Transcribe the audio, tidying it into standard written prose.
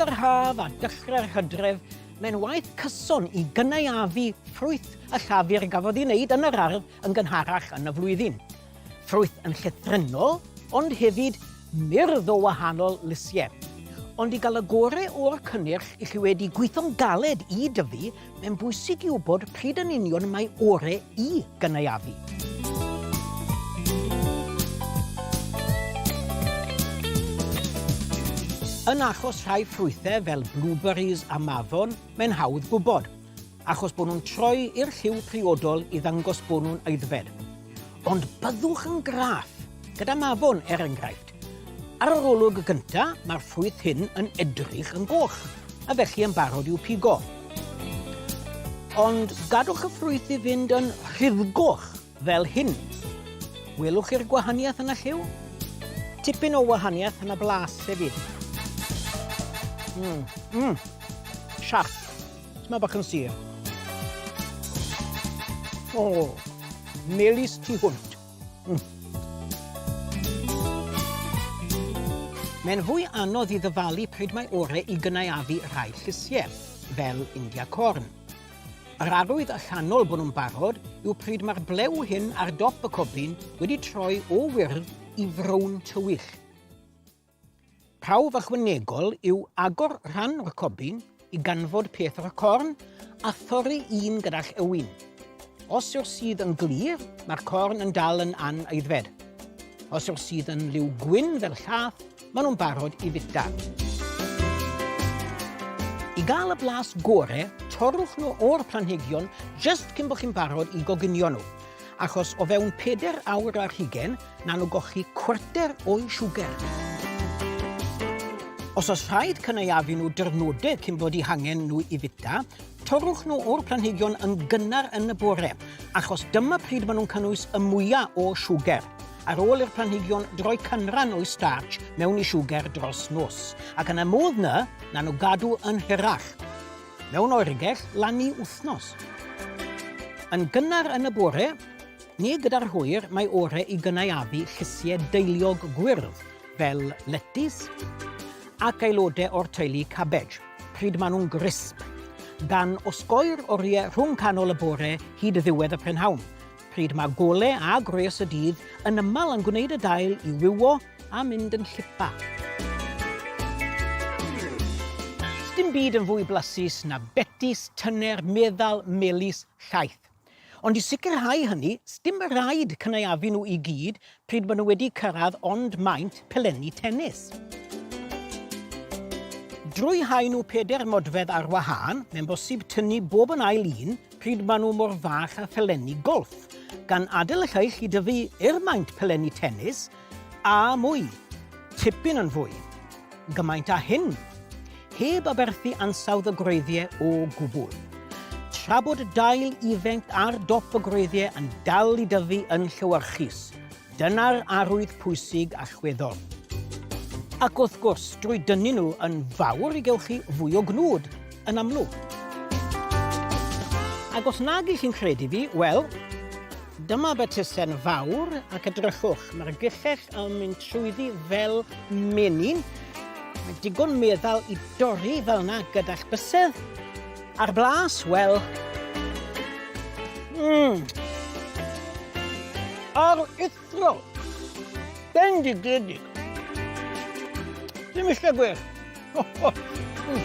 Ddiwedd yr haf a dechrau'r hydref, mae'n waith cyson i gynaeafu ffrwyth y llafur gafodd ei wneud yn yr ardd yn gynharach yn y flwyddyn. Ffrwyth yn llythrennol, ond hefyd myrdd o wahanol lysiau. Ond i gael y gore o'r cynnyrch i chi wedi gweithio'n galed i dyfu, Mae'n bwysig i wybod pryd yn union mae ore i gynaeafu. Yn achos rhai ffrwythau fel blueberries a mafon, mae'n hawdd gwybod, achos bod nhw'n troi i'r lliw priodol i ddangos bod nhw'n aeddfed. Ond byddwch yn graff, gyda mafon er enghraifft. Ar yr olwg gynta, mae'r ffrwyth hyn yn edrych yn goch, a felly yn barod i'w pigo. Ond gadwch y ffrwyth i fynd yn rhuddgoch, fel hyn. Welwch chi'r gwahaniaeth yn y lliw? Tipyn o wahaniaeth yn y blas hefyd. Mm, mm. Siarp. Mae bach yn sur. O, melys tu hwnt. Mm. Mae'n fwy anodd i ddyfalu pryd mae ore i gynaeafu rhai llysiau, fel India corn. Yr arwydd allanol bod nhw'n barod yw pryd mae'r blew hyn ar dop y cobyn wedi troi o wyrdd i frown tywyll. Prawf ychwanegol yw agor rhan o'r cobyn i ganfod peth o'r corn a thorri un gyda'ch ewin. Os yw'r sudd yn glir, mae'r corn yn dal yn anaeddfed. Os yw'r sudd yn liw gwyn fel llath, maen nhw'n barod i fita. I gael y blas gore, torrwch nhw o'r planhigion jyst cyn bod chi'n barod i goginio nhw, achos o fewn 4 awr ar hugen, Na nhw golli cwarter o'u siwgr. Os oes rhaid cynaeafu nhw dyrnodau cyn bod eu hangen nhw i fita, torrwch nhw o'r planhigion yn gynnar yn y bore, achos dyma pryd maen nhw'n cynnwys y mwyaf o siwgr, ar ôl i'r planhigion droi canran o'u starch mewn i siwgr dros nos, ac yn y modd 'na, na nhw gadw yn hirach. Mewn oergell, lan i wythnos. Yn gynnar yn y bore, Neu gyda'r hwyr mae ore i gynaeafu llysiau deiliog gwyrdd fel letys ac aelodau o'r teulu cabbage, pryd maen nhw'n grisp, gan osgoi'r oriau rhwng canol y bore hyd ddiwedd y prynhawn, pryd mae gole a gwres y dydd yn aml yn gwneud y dail i wywo a mynd yn llipa. Sdim byd yn fwy blasus na betys tyner meddal melys llaeth. Ond i sicrhau hynny, sdim raid cynaeafu nhw i gyd pryd maen nhw wedi cyrraedd ond maint pelenni tennis. Drwy hau nhw peder modfedd ar wahân, mae'n bosib tynnu bob yn ail un pryd maen nhw mor fach â phelenni golff, gan adael y lleill i dyfu i'r maint pelenni tennis, A mwy. Tipyn yn fwy. Gymaint â hyn. Heb aberthu ansawdd y gwreiddiau o gwbl. Tra bod y dail ifenc ar dop y gwreiddiau yn dal i dyfu yn llewyrchus. Dyna'r arwydd pwysig allweddol. Ac wrth gwrs, drwy dynnu nhw yn fawr i gewch chi fwy o gnwd, yn amlwg. Ac os nag ych chi'n credu fi, wel, Dyma betysen fawr ac edrychwch, mae'r gyllell yn mynd trwyddi fel menyn. Mae digon meddal i dorri fel yna gyda'ch bysedd. A'r blas, wel... Mmm! Aruthrol! Bendigedig! Ddim eisiau gwell. Mm.